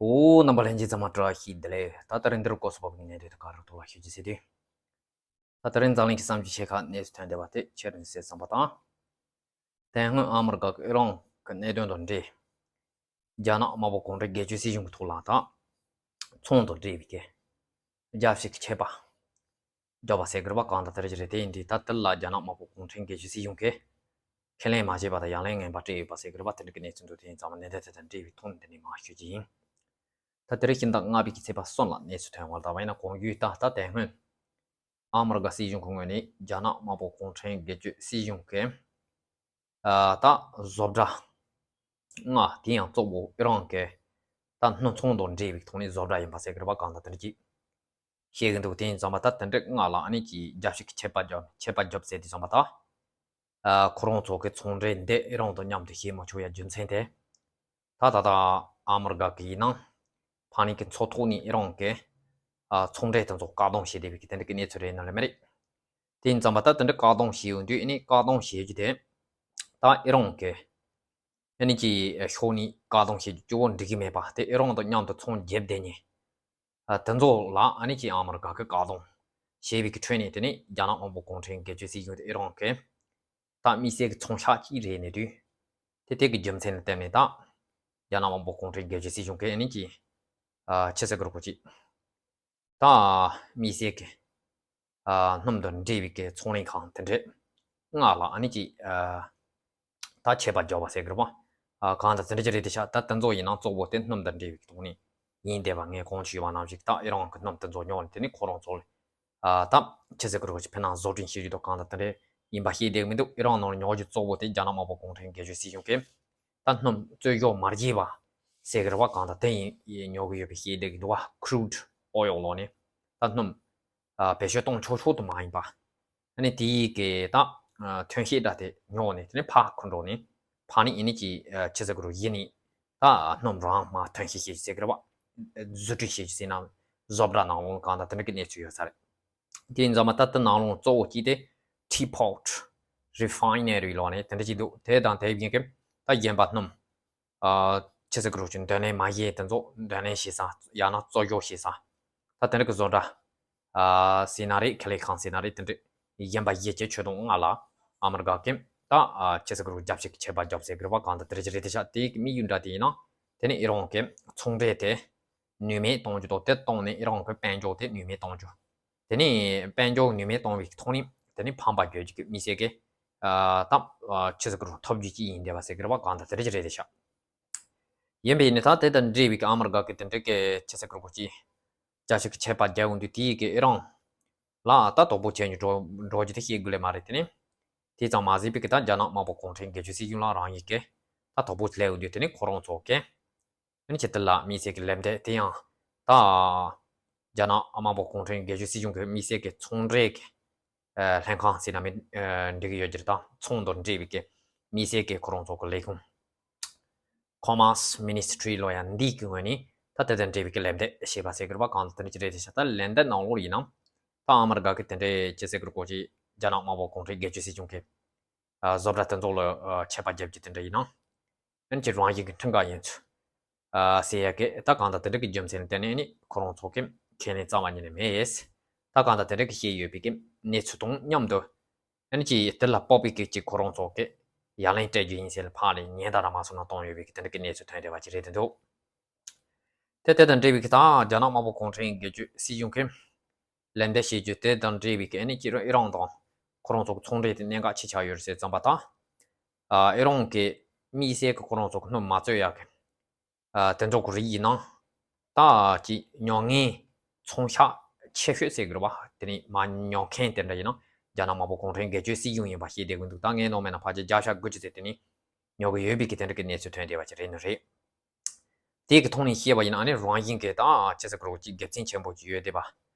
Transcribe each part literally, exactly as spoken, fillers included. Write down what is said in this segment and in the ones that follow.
ཨོ། རྣམ་པ་ལྷན་རྒྱས་ཚང་མ་བཀྲ་ཤིས་བདེ་ལེགས། ད་ད་རིང་འདིར་སྐོར་སོགས་པ་གི་གནས་དེ་དག་རུ་ཐོག་ལ་ཞུ་རྒྱུ་ཟེར་དུས། ད་ད་རིང་འཛམ་གླིང་གི་བསམ་རྒྱུ་ཆེ་ཁག་གནས་སུ་ཐོན་བསྡད་པ་དེ་ཆེ་རུ་ཟེར་བསམ་པ་དང་། དེ་སྔོན་ཨ་མི་རི་ཀ་གི་ཨི་རན་གི་གནད་དོན་དང་འབྲེལ། རྒྱ་ནག་དམར་པོ་གུང་ཁྲན་སྒེར་གཅོད་སྲིད་གཞུང་གི་ཐོག་ལ་དང་། ཚོང་དང་འབྲེལ་བའི་གི་རྒྱབ་བཤིག་གི་ཆད་པ་བརྒྱབ་པ་ཟེར་གི་རེད་པ། གང་ལྟར་དེ་རེད་ཀྱི་རེད། དེ་ཡིན་དུས་ད་དེ་ལ་རྒྱ་ནག་དམར་པོ་གུང་ཁྲན་སྒེར་གཅོད་སྲིད་གཞུང་གིས་ཁས་ལེན་མ་བྱས་པ་དང་ཡ་ལན་ངན་པ་སྤྲད་ཡོད་པ་ཟེར་གི་རེད་པ། དེ་འདྲ་གི་གནས་ཚུལ་འདུག་དེ་ཡིན་ཙང་མ་གནད་དོན་དེ་དང་འབྲེལ་བའི་ཐོག་ནས་འདི་ནས་མར་ཞུ་རྒྱུ་ཡིན། ད་དེ་རིང་ཕྱི་ཟླ་ལྔ་པའི་གི་ཚེས་པ་གསུམ་ལ་གནས་ཚུལ་ཐོན་བ་ལྟ་བ་ཡིན་ན། གོང་ཞུས་ལྟར་ད་དེ་སྔོན་ཨ་མི་རི་ཀ་སྲིད་གཞུང་གི་ངོས་ནས་རྒྱ་ནག་དམར་པོ་གུང་ཁྲན་སྒེར་གཅོད་སྲིད་གཞུང་གིས་ཨ་ད་བཟོ་གྲྭ་ལྔ། དེ་ཡང་གཙོ་བོ་ཨི་རན་གྱི་ད་སྣུམ་ཚོང་དང་འབྲེལ་བའི་ཐོག་ནས་བཟོ་གྲྭ་ཡིན་པ་ཟེར་གི་རེད་པ། གང་ལྟར་དེ་འདྲ་ཅིག་བཤད་གི་འདུག་དེ་ཡིན་ཙང་མ་ད་དེ་འདྲ་ལྔ་ལ་ཨ་ནི་ཅིག་རྒྱབ་བཤིག་གི་ཆད་པ་བརྒྱབ། ཆད་པ་བརྒྱབ་ཟེར་དུས་ཙང་མ་ད་ཨ་ཁོ་རང་ཚོ་གི་ཚོང་འབྲེལ་འདི་ཨི་རན་དང་མཉམ་དུ་བྱེད་མི་ཆོག་ཡ་རྒྱུ་མཚན་དེ། ད་ད་ད་ཨ་མི་རི་ཀ་གི་ཡིན་ན་ཕ་ནི་གི་མཚོ་ཐོག་ནས་ཨི་རན་གི་ཨ་ཚོང་འབྲེལ་དེ་ཚོ་བཀག་སྡོམ་བྱས་བསྡད་པའི་གི་དེ་འདྲ་གི་གནས་ཚུལ་རེད་ན་ལེ་མ་རེད། དེ་ཡིན་ཙང་མ་ད་དེ་འདྲ་བཀག་སྡོམ་བྱས་ཡོང་དུས་ཨ་ནི་བཀག་སྡོམ་བྱེད་རྒྱུ་དེ་ད་ཨི་རན་གི་ཨ་ནི་ཅིག་ཕྱོགས་ནས་བཀག་སྡོམ་བྱེད་རྒྱུ་གཅིག་པོ་འགྲིག་གི་མེད་པ། དེ་ཨི་རན་དང་མཉམ་དུ་ཚོང་བརྒྱབ་བསྡད་མཁན་ཨ་དེ་ཚོ་ལ་ཨ་ནི་ཅིག་ཨ་མི་རི་ཀ་གི་བཀག་སྡོམ་བྱས་པའི་གི་ཁྲོད་ནས་དེ་ནི་རྒྱ་ནག་དམར་པོ་གུང་ཁྲན་སྒེར་གཅོད་སྲིད་གཞུང་དེ་ཨི་རན་གི་ད་དམིགས་བསལ་གྱི་ཚོང་ཤག་གཅིག་རེད་ནས་དུས། དེ་དེ་གི་རྒྱུ་མཚན་ལ་བརྟེན་ནས་ད་རྒྱ་ནག་དམར་པོ་གུང་ཁྲན་སྒེར་གཅོད་སྲིད་གཞུང་གིས་ཨ་ནི་ཅིག་ཨ་ཆི་ཟེར་གི་རེད་གོ་ཅིག་ད་དམིགས་བསལ་གྱི་ཨ་སྣུམ་དང་འབྲེལ་བའི་གི་ཚོང་ལས་ཁང་དེ་འདྲས་ལྔ་ལ་ཨ་ནི་ཅིག་ཨ་ད་ཆད་པ་བརྒྱབ་པ་ཟེར་གི་རེད་པ། ཨ་གང་ལྟར་དེ་འདྲ་ཅིག་རེད་དེ་ཤག་ད་དེ་ཚོ་ཡིན་ན་གཙོ་བོ་དེ་སྣུམ་དང་འབྲེལ་བའི་གི་ཐོག་ནས་ཡིན་བསྡད་པ། ངས་གོང་དུ་ཞུས་པ་ནང་བཞིན་ད་ཨི་རན་གི་སྣུམ་དེ་ཚོ་ཉོ་ནས་དེ་ནི་ཁོ་རང་ཚོ་ལ་ཨ་ད་ཆི་ཟེར་གི་རེད་གོ་ཅིག་ཕན་ན་བཟོ་སྐྲུན་བྱེད་རྒྱུ་དང་གང་ལྟར་དེ་འདྲས་ཡིན་པ་ཤེས་བསྡད་མི་འདུག་ཨི་རན་ནང་ལ་ཉོ་རྒྱུ་གཙོ་བོ་དེ་རྒྱ་ནག་དམར་པོ་གུང་ཁྲན་སྒེར་གཅོད་སྲིད་གཞུང་གིས་ད་སྣུམ་རྩོད་བཞག་མ་བརྗེས་པ་ཟེར་གི་རེད་པ། གང་ལྟར་དེ་ཡིན་ཉོ་གི་ཡོད་པའི་ཤེས་བསྡད་ཀྱི་འདུག་བ། ཁུ་རུད་ཨོ་ཡིལ་ལོ་ནས་ད་སྣུམ་ཨ་བེད་སྤྱོད་གཏོང་ཆོག་ཆོག་ཏུ་མ་ཡིན་པ། ཨ་ནི་དེ་ཡི་གི་ད་ཨ་ཐོན་སྐྱེད་འདྲ་དེ་ཉོ་ནས་དེ་ནས་ཕར་འཁུར་འགྲོ་ནས་ཕར་ནས་ཨ་ནི་ཅིག་ཨ་ཆི་ཟེར་གི་རེད་གཞི་ནས་ད་སྣུམ་རང་མར་ཐོན་སྐྱེད་བྱེད་ཟེར་གི་རེད་པ། བཟོ་སྐྲུན་བྱེད་རྒྱུ་ཟེར་ན་བཟོ་གྲྭ་ནང་ལོགས་གང་ལྟར་དེ་འདྲ་གི་གནས་ཚུལ་ཡོད་ས་རེད། དེ་ཡིན་ཙང་མ་ད་ལྟ་ནང་ལོགས་གཙོ་བོ་གཅིག་དེ་Teapot Refinery་ལོགས་ནས་དེ་འདྲ་ཅིག་འདུག་དེ་དང་དེ་བཞིན་གྱི་ད་གཞན་པ་སྣུམ་ཨ་ཆི་ཟེར་གི་རེད་ཅིག་འདོན་ལེན་མ་བྱས་དེ་ཚོ་འདོན་ལེན་བྱེད་ས་ཡང་ན་བཙོ་སྦྱོང་བྱེད་ས་ད་དེ་འདྲ་གི་བཟོ་གྲྭ་ཨ་ཟེར་ན་རེད། ཁེ་ལས་ཁང་ཟེར་ན་རེད། དེ་འདྲ་གཞན་པ་བཞི་བཅུ་ཁྲི་སྟོང་ལྔ་ལ་ཨ་མི་རི་ཀ་གིས་ད་ཨ་ཆི་ཟེར་གི་རེད་རྒྱབ་བཤིག་གི་ཆད་པ་བརྒྱབ་ཟེར་གི་རེད་པ། གང་ལྟར་དེ་འདྲ་ཅིག་རེད་དེ་ཤག་དེའི་དམིགས་ཡུལ་འདྲ་དེ་ཡིན་ན་དེ་ནི་ཨི་རན་གྱི་ཚོང་འབྲེལ་དེ་ནུས་མེད་གཏོང་རྒྱུ་དང་དེ་བཏང་ནས་ཨི་རན་གྱི་དཔལ་འབྱོར་དེ་ནུས་མེད་གཏོང་རྒྱུ། དེ་ནས་དཔལ་འབྱོར་ནུས་མེད་གཏོང་བའི་ཐོག་ནས་དེ་ནས་ཕམ་པ་བརྒྱབ་རྒྱུ་གི་དམིགས་བསལ་གྱི་ཨ་ད་ཨ་ཆི་ཟེར་གི་རེད་ཐབས་ཇུས་ཅིག་ཡིན་བསྡད་པ་ཟེར་གི་རེད་པ། གང་ལྟར་དེ་འདྲ་ཅིག་རེད་དེ་ཤག་ཡིན་པས་ནི་ད་དེ་དང་འབྲེལ་བའི་གི་ཨ་མི་རི་ཀ་གི་དེ་འདྲ་གི་ཆི་ཟེར་གི་རེད་གོ་ཅིག་རྒྱབ་བཤིག་གི་ཆད་པ་བརྒྱབ་ཡོང་དུས་དེ་ཡི་གི་ཨི་རན་ལ་ད་དོ་ཕོག་བྱས་ནས་འགྲོ་འགྲོ་རྒྱུ་དེ་ཤེས་དགོས་ལེ་མ་རེད། དེ་ནི་དེ་ཙམ་མ་ཟད་པའི་གི་ད་རྒྱ་ནག་དམར་པོ་གུང་ཁྲན་སྒེར་གཅོད་སྲིད་གཞུང་ལ་རང་ཉིད་ཀྱི་ད་དོ་ཕོག་སླེབས་ཡོང་དུས་དེ་ནི་ཁོ་རང་ཚོ་གི་ཨ་ནི་ཆེད་དུ་ལ་དམིགས་བསལ་གྱི་ལན་འདེབས་དེ་ཡང་ད་རྒྱ་ནག་དམར་པོ་གུང་ཁྲན་སྒེར་གཅོད་སྲིད་གཞུང་གི་དམིགས་བསལ་གྱི་ཚོང་འབྲེལ་གྱི་ལྷན་ཁང་ཟེར་ན་མི་འགྲིག་གི་ཡོད་རྒྱུ་རེད། ད་ཚོང་དང་འབྲེལ་བའི་གི་དམིགས་བསལ་གྱི་ཁོ་རང་ཚོ་གི་ལས་ཁུངས་Commerce Ministry་ལོ་ཡང་འདི་གི་ངོས་ནས་ད་དེ་དང་འབྲེལ་བའི་གི་ལན་འདེབས་བྱས་པ་ཟེར་གི་རེད་པ། གང་ལྟར་དེ་འདྲ་ཅིག་རེད་དེ་ཤག་ད་ལན་འདེབས་ནང་ལོགས་ཡིན་ན་ད་ཨ་མི་རི་ཀ་གི་དེ་འདྲའི་ཅི་ཟེར་གི་རེད་གོ་ཅིག་རྒྱ་ནག་དམར་པོ་གུང་ཁྲན་སྒེར་གཅོད་སྲིད་གཞུང་གི་ཨ་བཟོ་གྲྭ་དེ་ཚོ་ལ་ཨ་ཆད་པ་བརྒྱབ་རྒྱུ་དེ་འདྲ་ཡིན་ན། ཨ་ནི་ཅིག་རང་བཞིན་གྱི་ཁྲིམས་འགལ་ཡིན་ཚུལ་ཨ་ཟེར་ཡ་གི་ད་གང་ལྟར་དེ་འདྲ་གི་རྒྱུ་མཚན་ལ་བརྟེན་ནས་ཨ་ནི་ཁོ་རང་ཚོ་གི་ཁས་ལེན་རྩ་བ་ཉིད་ནས་མེད། ད་གང་ལྟར་དེ་འདྲ་གི་བཤད་ཡོད་པའི་གི་གནས་ཚུལ་དང་མཉམ་དུ་ཨ་ནི་ཅིག་དེ་ལ་དཔག་པའི་གི་ཅིག་ཁོ་རང་ཚོ་གི་ཡ་ལན་སྤྲད་རྒྱུ་ཡིན་ཟེར་ལ་ཕར་ལ་ཉེན་བརྡ་རང་མ་སོང་ན་གཏོང་ཡོད་པའི་གི་དེ་འདྲ་གི་གནས་ཚུལ་ཐོན་བསྡད་པ་ཅིག་རེད་དེ་འདུག་དེ་དེ་དང་འབྲེལ་བའི་གི་ད་རྒྱ་ནག་དམར་པོ་གུང་ཁྲན་སྒེར་གཅོད་སྲིད་གཞུང་གིས་ལན་འདེབས་བྱེད་རྒྱུ་དེ་དང་འབྲེལ་བའི་གི་ཨ་ནི་ཅི་རུང་ཨི་རན་དང་ཁོ་རང་ཚོ་གི་ཚོང་འབྲེལ་དེ་གནད་འགག་ཆེ་ཆགས་ཡོད་རེད་ཟེར་བསམ་པ་དང་། ཨ་ཨི་རན་གི་དམིགས་བསལ་གི་ཁོ་རང་ཚོ་གི་སྣུམ་མ་རྩོད་ཡག་གི་ཨ་དེ་ཚོ་གི་རིགས་ཡིན་ན་ད་ཅི་ཉོ་མཁན་ཚོང་ཤག་ཆེ་ཤོས་ཟེར་གི་རེད་བ། དེ་ནི་མ་ཉོ་མཁན་དེ་འདྲ་ཡིན་ན་རྒྱ་ནག་དམར་པོ་གུང་ཁྲན་སྒེར་གཅོད་སྲིད་གཞུང་ཡིན་པ་ཤེས་བསྡད་དགོས་འདུག་ད་ངའི་ནང་མེད་ན་ཕལ་ཆེར་བརྒྱ་ཆ་དགུ་བཅུ་ཙམ་དེ་ནི་ཉོ་གི་ཡོད་པའི་གི་དེ་འདྲ་གི་གནས་ཚུལ་ཐོན་བསྡད་པ་ཅིག་རེད་ནི་རེད། དེ་གི་ཐོག་ནས་བཤད་པ་ཡིན་ན་ཨ་ནི་རང་བཞིན་གྱི་ད་ཅི་ཟེར་དགོས་རེད་ཅིག་དགེ་མཚན་ཆེན་པོ་ཅིག་ཡོད་བསྡད་པ།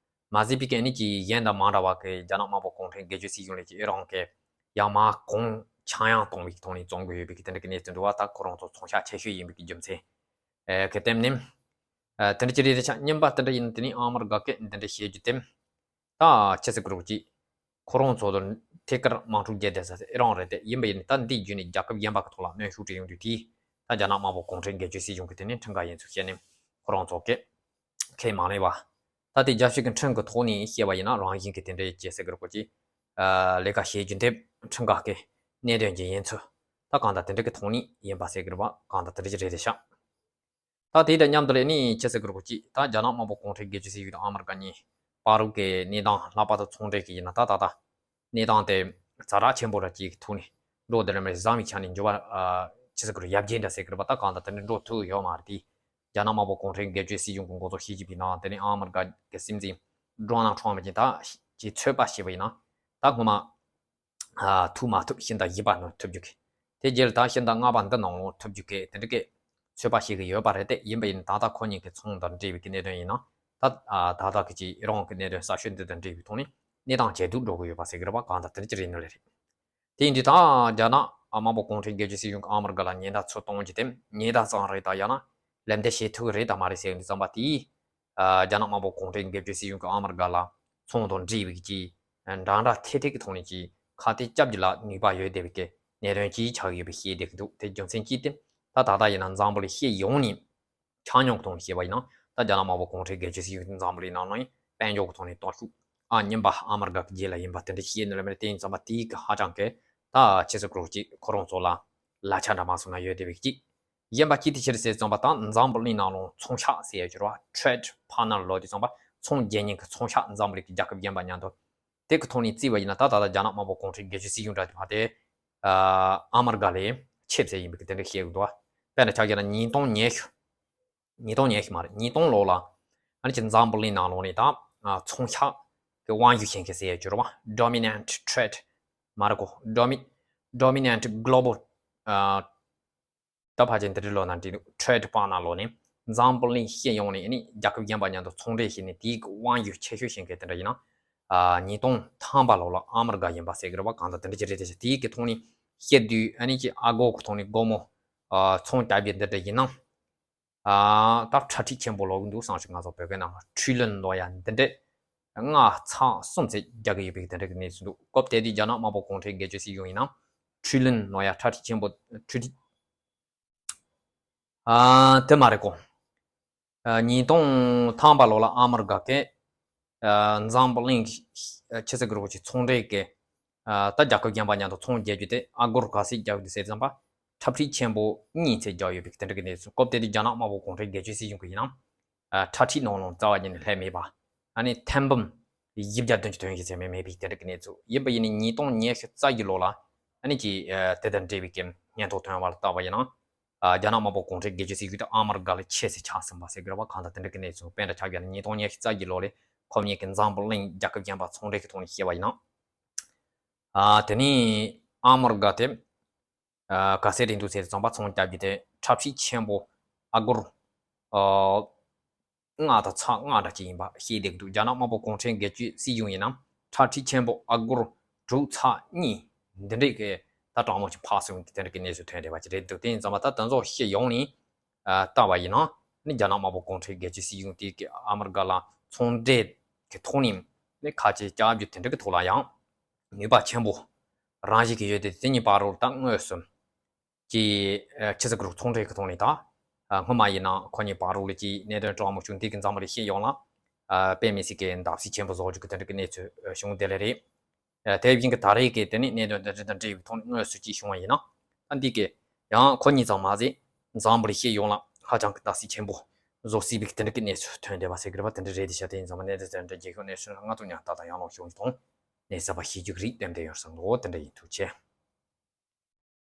མ་ཟད་པའི་གི་ཨ་ནི་ཅིག་གཞན་དང་མ་འདྲ་བ་གི་རྒྱ་ནག་དམར་པོ་གུང་ཁྲན་སྒེར་གཅོད་སྲིད་གཞུང་ལ་ཅིག་ཨི་རན་གི་ཡང་མ་གོང་ཆག་ཡང་གཏོང་བའི་གི་ཐོག་ནས་བཙོང་གི་ཡོད་པའི་གི་དེ་འདྲ་གི་གནས་ཚུལ་འདུག་བ། ད་ཁོ་རང་ཚོ་ཚོང་ཤག་ཆེ་ཤོས་ཡིན་པའི་གི་རྒྱུ་མཚན་ཨེ་གི་སྟེང་ནས་ཨ་དེ་འདྲ་ཅིག་རེད་དེ་ཆ་རྙིང་པ་དེ་འདྲ་ཡིན་ན་དེ་ནི་ཨ་མི་རི་ཀ་གི་འདི་འདྲ་བཤད་རྒྱུ་དེ། ད་ཅི་ཟེར་དགོས་རེད་ཅིག་ཁོ་རང་ཚོ་ལ་ཐད་ཀར་དམག་འཁྲུག་རྒྱག་བསྡད་ས་ཨི་རན་རེད་དེ། ཡིན་པ་ཡིན་ནའི་ད་འདི་བརྒྱུད་ནས་རྒྱལ་ཁབ་གཞན་པ་གི་ཐོག་ལ་གནོན་ཤུགས་སྤྲད་ཡོང་དུས་དེ་ད་རྒྱ་ནག་དམར་པོ་གུང་ཁྲན་སྒེར་གཅོད་སྲིད་གཞུང་གི་དེ་ནས་ཁྲིམས་འགལ་ཡིན་ཚུལ་བཤད་ནས་ཁོ་རང་ཚོ་ཚོང་ཤག་ཆེ་ཤོས་ཡིན་པའི་གི་རྒྱུ་མཚན་ཨེ་གི་སྟེང་ནས་ཨ་མི་རི་ཀ་གི་དེ་འདྲ་གི་གནས་ཚུལ་འདུག་དེ་ཡིན་ཙང་མ་གནད་དོན་དེ་དང་འབྲེལ་བའི་ཐོག་ནས་དེ་ནས་མར་ཞུ་རྒྱུ་ཡིན། ཁོ་རང་ཚོ་གི་ཁས་མ་ལེན་པ། ད་དེ་རྒྱལ་སྤྱི་གི་ཁྲིམས་ཀྱི་ཐོག་ནས་བཤད་པ་ཡིན་ན་རང་བཞིན་གྱི་དེ་འདྲའི་ཅེས་ཟེར་གི་རེད་གོ་ཅི། ལས་ཀ་བྱེད་རྒྱུ་འདེབས་ཁྲིམས་འགལ་གྱི་གནད་དོན་གྱི་ཡིན་ཚུལ། ད་གང་ལྟར་དེ་འདྲ་གི་ཐོག་ནས་ཡིན་པ་ཟེར་གི་རེད་པ། གང་ལྟར་དེ་འདྲ་ཅིག་རེད་དེ་ཤག་ད་དེ་དང་མཉམ་དུ་ལས་ནི་ཅི་ཟེར་དགོས་རེད་གོ་ཅི། ད་རྒྱ་ནག་དམར་པོ་གུང་ཁྲན་སྒེར་གཅོད་སྲིད་གཞུང་དང་ཨ་མི་རི་ཀ་གཉིས་བར་དུ་གི་གནས་སྟངས་ལྷག་པར་དུ་ཚོང་འབྲེལ་གྱི་ཡིན་ན་ད་ད་ད་གནས་སྟངས་དེ་ཛ་དྲག་ཆེན་པོ་ར་ཅིག་གི་ཐོག་ནས་འགྲོ་དེ་ལ་མེད་བཟང་བའི་ཆ་ནས་འགྱུར་བ་ཨ་ཅི་ཟེར་དགོས་རེད། ཡར་རྒྱས་འདྲ་ཟེར་གི་རེད་པ། ད་གང་ལྟར་དེ་འདྲ་འགྲོ་ཐུབ་ཡོད་མ་རེད་དེ། རྒྱ་ནག་དམར་པོ་གུང་ཁྲན་སྒེར་གཅོད་སྲིད་གཞུང་གི་འགོ་གཙོ་ཞི་ཅིན་ཕིང་དང་དེ་ནས་ཨ་མི་རི་ཀ་གི་སྲིད་འཛིན་ཌོ་ནལ་ཊམ་བཅས་ད་ཅིག་ཚོད་དཔག་བྱས་པ་ཡིན་ན་ད་སྔོན་མ། ཨ་ཐུག་མ་ཐུབ་ཤིང་རྟ་བཞི་པ་ནང་ཐུག་རྒྱུ་གི། དེ་རྗེས་ལ་ད་ཤིང་རྟ་ལྔ་པ་འདི་ནང་ལོགས་ཐུག་རྒྱུ་གི་དེ་འདྲ་གི་ཚོད་དཔག་བྱེད་ཀྱི་ཡོད་པ་རེད་དེ། ཡིན་པ་ཡིན་ད་ལྟ་ཁོ་གཉིས་ཀྱི་ཚོང་དང་འབྲེལ་བའི་གི་གནད་དོན་ཡིན་ན་ད་ཨ་ད་ལྟ་གི་ཅིག་ཨི་རན་གི་གནད་དོན་གསར་ཤོས་འདི་དང་འབྲེལ་བའི་ཐོག་ནས་གནས་སྟངས་ཇེ་སྡུག་འགྲོ་གི་ཡོད་པ་ཟེར་གི་རེད་པ། གང་ལྟར་དེ་འདྲ་ཅིག་རེད་ནི་ལས་རེད། དེ་ཡིན་དུས་ད་རྒྱ་ནག་དམར་པོ་གུང་ཁྲན་སྒེར་གཅོད་སྲིད་གཞུང་གི་ཨ་མི་རི་ཀ་ལ་ཉེན་བརྡ་ཚུར་གཏོང་རྒྱུ་དེ་ཉེན་བརྡ་ཙམ་རེད་ད་ཡང་ན་ལན་འདེབས་བྱེད་ཐུབ་ཀྱི་རེད་དམ་མ་རེད་ཟེར་ཡོང་དུས་ཙམ་པ་དེ། ཨ་རྒྱ་ནག་དམར་པོ་གུང་ཁྲན་སྒེར་གཅོད་སྲིད་གཞུང་གིས་ཨ་མི་རི་ཀ་ལ་ཚོང་དང་འབྲེལ་བའི་གི་འདྲ་འདྲ་ཐད་ཐད་ཀྱི་ཐོག་ནས་ཀྱི་ཁ་གཏད་བཅག་རྒྱུ་ལ་ནུས་པ་ཡོད་བསྡད་པའི་གི་གནད་དོན་ཅིག་ཆགས་ཡོད་པའི་བཤད་བསྡད་ཀྱི་འདུག་དེ་རྒྱུ་མཚན་གྱིས་ཏེ་ད་ད་ལྟ་ཡིན་ན་འཛམ་བུ་གླིང་སྤྱི་ཡོངས་ནས་ཆ་སྙོམས་ཀྱི་ཐོག་ནས་བཤད་པ་ཡིན་ན་ད་རྒྱ་ནག་དམར་པོ་གུང་ཁྲན་སྒེར་གཅོད་སྲིད་གཞུང་གིས་འཛམ་བུ་གླིང་ནང་ལ་དཔལ་འབྱོར་གྱི་ཐོག་ནས་སྟོབས་ཤུགས་ཨ་གཉིས་པ་ཨ་མི་རི་ཀ་གི་རྗེས་ལ་ཡིན་པ་དེ་འདྲ་བཤད་ནི་ལ་མེད། དེ་ཡིན་ཙམ་པ་དེའི་གི་ཧ་ཅང་གི་ད་ཆེ་ས་ཀྲོ་ཅིག་ཁོ་རང་ཚོ་ལ་གླ་ཆ་འདྲ་མ་སོང་ན་ཡོད་བསྡད་པའི་གཅིག་ཡིན་པ་གཅིག་དེ་ཕྱིར་ཟེར་ཙམ་པ་དང་འཛམ་བུ་གླིང་ནང་ལོགས་ཚོང་ཤག་ཟེར་ཡ་ཅིག་རེད་པ། ཊེ་རེ་ཌི་པར་ཊི་ནར་ལབ་དུས་ཙམ་པ་ཚོང་རྒྱག་མཁན་གྱི་ཚོང་ཤག་འཛམ་བུ་གླིང་གི་རྒྱལ་ཁབ་གཞན་པ་མཉམ་དུ་དེ་གི་ཐོག་ནས་བརྩིས་པ་ཡིན་ན་ད་ད་ལྟ་རྒྱ་ནག་དམར་པོ་གུང་ཁྲན་སྒེར་གཅོད་སྲིད་གཞུང་འདྲ་དེ་ཕར་དེ་ཨ་མི་རི་ཀ་ལས་ཆེབ་ཟེར་ཡིན་པའི་གི་དེ་འདྲ་བཤད་ཀྱི་འདུག་པ། དཔེར་ན་ཆ་བཞག་ན་ཉིས་སྟོང་ཉི་ཤུ། ཉིས་སྟོང་ཉི་ཤུ་མ་རེད། ཉིས་སྟོང་ལོ་ལ་ཨ་ནི་ཅིག་འཛམ་བུ་གླིང་ནང་ལོགས་ནས་ད་ཚོང་ཤག་གི་དབང་སྒྱུར་བྱེད་མཁན་ཟེར་ཡ་ཅིག་རེད་པ། Dominant Trade མ་རེད་གོ། Domi- Dominant Global ད་ཕལ་ཆེར་འདི་འདྲའི་ལོ་ན་འདི་ཊེ་རེ་ཌི་པར་ཊི་ནར་ལབ་ནས་འཛམ་བུ་གླིང་སྤྱི་ཡོངས་ནས་ཨ་ནི་རྒྱལ་ཁབ་གཞན་པ་མཉམ་དུ་ཚོང་འབྲེལ་བྱས་ནས་དེའི་གི་དབང་སྒྱུར་ཆེ་ཤོས་བྱེད་མཁན་དེ་འདྲ་ཡིན་ན། ཨ་ཉིས་སྟོང་ཐམ་པ་ལོ་ལ་ཨ་མི་རི་ཀ་ཡིན་པ་ཟེར་གི་རེད་པ། གང་ལྟར་དེ་འདྲ་ཅིག་རེད་དེ་ཤག་དེའི་གི་ཐོག་ནས་བཤད་དུས་ཨ་ནི་ཅིག་ཨ་སྒོར་གི་ཐོག་ནས་སྒོར་མོ་ཨ་ཚོང་རྒྱག་རྒྱུ་འདི་འདྲ་ཡིན་ན། ཨ་ད་ཁྲལ་ཁྲིག་ཆེན་པོ་ལོག་གི་འདུག་བསམ་ཞིག་ང་ཚོ་བོད་སྐད་ནང་ཁྲི་ལོན་ལོ་ཡ་འདི་འདྲས་ལྔ་ཚེག་གསུམ་ཚེག་རྒྱག་གི་ཡོད་པའི་དེ་འདྲ་གི་གནས་ཚུལ་འདུག་སྐབས་དེ་དུས་རྒྱ་ནག་དམར་པོ་གུང་ཁྲན་སྒེར་གཅོད་སྲིད་གཞུང་ཡིན་ན་ཁྲི་ལོན་ལོ་ཡ་ཁྲལ་ཁྲིག་ཆེན་པོ་ཁྲི་ཁྲི་ཨ་དེ་མ་རེད་གོ། ཨ་ཉིས་སྟོང་ཐམ་པ་ལོ་ལ་ཨ་མི་རི་ཀ་གི་ཨ་འཛམ་བུ་གླིང་ཆི་ཟེར་གི་རེད་གོ་ཅིག་ཚོང་འབྲེལ་གི་ཨ་ད་རྒྱལ་ཁབ་གཞན་པ་མཉམ་དུ་ཚོང་རྒྱག་རྒྱུ་དེ་ཨ་སྒོར་ག་ཚད་རྒྱག་གི་འདུག་ཟེར་ཙམ་པ་ཁྲལ་ཁྲིག་ཆེན་པོ་གཉིས་ཚེག་རྒྱག་ཡོད་པའི་དེ་འདྲ་གི་གནས་ཚུལ། སྐབས་དེ་དུས་རྒྱ་ནག་དམར་པོ་གུང་ཁྲན་སྒེར་གཅོད་སྲིད་གཞུང་གི་ཡིན་ན་ཨ་ཁྲལ་ཁྲིག་ནང་ལོགས་རྩ་བ་ཉིད་ནས་ལྷད་མེད་པ། ཨ་ནི་ཐེར་འབུམ་བཞི་བརྒྱ་བདུན་ཅུ་དོན་བཞི་ཚེག་མེད་མེད་པའི་དེ་འདྲ་གི་གནས་ཚུལ། ཡིན་པ་ཡིན་ནའི་ཉིས་སྟོང་ཉི་ཤུ་རྩ་བཞི་ལོ་ལ་ཨ་ནི་ཅིག་ཨ་དེ་དང་འབྲེལ་བའི་གི་སྙན་ཐོ་ཐོན་པ་ལ་བལྟས་པ་ཡིན་ན། ཨ་རྒྱ་ནག་དམར་པོ་གུང་ཁྲན་སྒེར་གཅོད་སྲིད་གཞུང་དེ་ཨ་མི་རི་ཀ་ལ་ཆེ་ས་ཆགས་ཟིན་པ་ཟེར་གི་རེད་པ། གང་ལྟར་དེ་འདྲ་གི་གནས་ཚུལ། དཔེར་ན་ཆ་བཞག་ན་ཉིས་སྟོང་ཉི་ཤུ་རྩ་བཞི་ལོ་ལ་ཁོ་གཉིས་ཀྱི་འཛམ་བུ་གླིང་རྒྱལ་ཁབ་གཞན་པ་ཚོང་འབྲེལ་གྱི་ཐོག་ནས་བཤད་པ་ཡིན་ན། ཨ་དེ་ནས་ཨ་མི་རི་ཀ་དེ་ཨ་ག་ཚད་རེད་འདུག་ཟེར་ཙམ་པ་ཚོང་རྒྱག་རྒྱུ་དེ་ཁྲལ་ཁྲིག་ཆེན་པོ་ཨ་སྒོར་ཨ་ལྔ་དང་ཚེག་ལྔ་འདྲ་ཅིག་ཡིན་པ་བཤད་བསྡད་ཀྱི་འདུག་རྒྱ་ནག་དམར་པོ་གུང་ཁྲན་སྒེར་གཅོད་སྲིད་གཞུང་ཡིན་ན་ཁྲལ་ཁྲིག་ཆེན་པོ་ཨ་སྒོར་དྲུག་ཚེག་གཉིས་འདི་འདྲས་ཀྱི་ད་གྲངས་མང་ཅིག་ཕར་སོང་དེ་འདྲ་གི་གནས་ཚུལ་ཐོན་བསྡད་པ་ཅིག་རེད་འདུག་དེ་ཡིན་ཙམ་པ་ད་དེ་ཚོ་སྤྱི་ཡོངས་ནས་ཨ་བལྟས་པ་ཡིན་ན་ནི་རྒྱ་ནག་དམར་པོ་གུང་ཁྲན་སྒེར་གཅོད་སྲིད་གཞུང་དེ་གི་ཨ་མི་རི་ཀ་ལ་ཚོང་འབྲེལ་གྱི་ཐོག་ནས་ནི་ཁ་ཆེ་རྒྱག་རྒྱུ་དེ་འདྲ་གི་ཐོག་ལ་ཡང་ནུས་པ་ཆེན་པོ་རང་བཞིན་གྱི་ཡོད་དེ། དེ་གཉིས་བར་དུ་ད་དངོས་སུ་ཀྱི་ཨ་ཆི་ཟེར་གི་རུ་ཚོང་འབྲེལ་གྱི་ཐོག་ནས་ད་ཨ་སྔོན་མ་ཡིན་ན་ཁོ་གཉིས་བར་དུ་ལ་ཀྱི་གནད་དོན་དྲག་མོ་བྱུང་དེ་གི་འཛམ་བུ་གླིང་སྤྱི་ཡོངས་ལ་ཨ་དཔེ་མི་སྲིད་ཀྱི་བརྡབ་གསིག་ཆེན་པོ་བཟོ་རྒྱུ་གི་དེ་འདྲ་གི་གནས་ཚུལ་ཨ་བྱུང་བསྡད་ལེ་རེད། ཨ་དེ་བཞིན་གྱི་ད་རེས་ཀྱི་དེ་ནི་གནད་དོན་དེ་འདྲ་དང་འབྲེལ་བའི་ཐོག་ནས་དངོས་སུ་ཅིག་བྱུང་བ་ཡིན་ན་ད་འདི་གི་ཡང་ཁོ་གཉིས་ཙམ་མ་ཟད་འཛམ་བུ་གླིང་སྤྱི་ཡོངས་ལ་ཧ་ཅང་གི་བརྡབ་གསིག་ཆེན་པོ་བཟོ་སྲིད་པའི་གི་དེ་འདྲ་གི་གནས་ཚུལ་ཐོན་བསྡད་པ་ཟེར་གི་རེད་པ། དེ་འདྲ་རེད་དེ་ཤ་དེ་ཡིན་ཙམ་པ་གནད་དོན་དེ་འདྲ་རྒྱལ་ཁབ་གནས་ཚུལ་ལ་ང་ཚོ་ཉག་ཏག་ཏག་ཡང་ལོག་ཤོང་གི་དང་གནས་ཚུལ་ཕར་ཤེས་རྒྱུ་གི་རིགས་ཏན་ཏན་ཡོད་བསམ་གི་འདུག་དེ་འདྲ་ཡིན། ཐུགས་རྗེ་ཆེ།